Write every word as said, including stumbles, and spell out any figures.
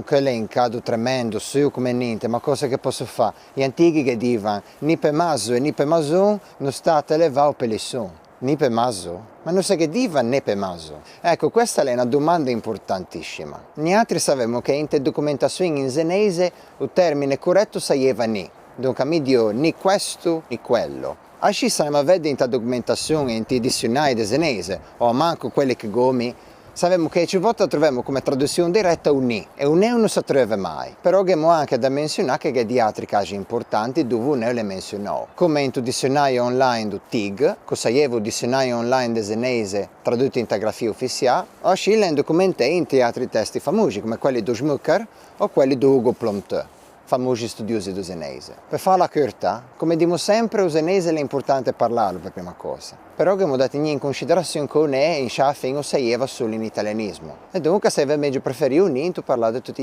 Quel l'é un cado tremendo, suo come ninte, ma cöse che pòsso fâ? I antighi ghe divan: ni pe maso e ni pe mason, no stâ a te levâ o pelisson. Ni pe maso? Ma no se ghe diva né pe maso? Eco, questa a l'é na domanda importantiscima. Niatri savemo che inte documentasion in zeneise o termine coreto o saieva ni, donca mi dìo ni questo ni quello. Ascì se anemo a vëdde inta documentasion e inti dissionari de zeneise, ò almanco quelli che gh'ò mi, savemo che e ciù volte a trovemo come traduzion direta o ni, e o né no se treuve mai. Però gh'emo anche da mensionâ che gh'é di atri caxi importanti dove o né o l'é mensionou, come into dissionario online do TIG, che o saieva o dissionario online de zeneise traduto inta grafia ufissiâ, ò ascì l'é documentæ inti atri testi famoxi, come quelli do Schmucker o quelli do Hugo Plomteu, famoxi studiosi do zeneise. Pe fâla curta, come dimo sempre, o zeneise l'é importante parlâlo pe prima cösa. Però gh'emo da tignî in considerasion che o né, in sciâ fin, o saieva solo in italianismo. E donca a saiva megio preferî o ni into parlâ de tuti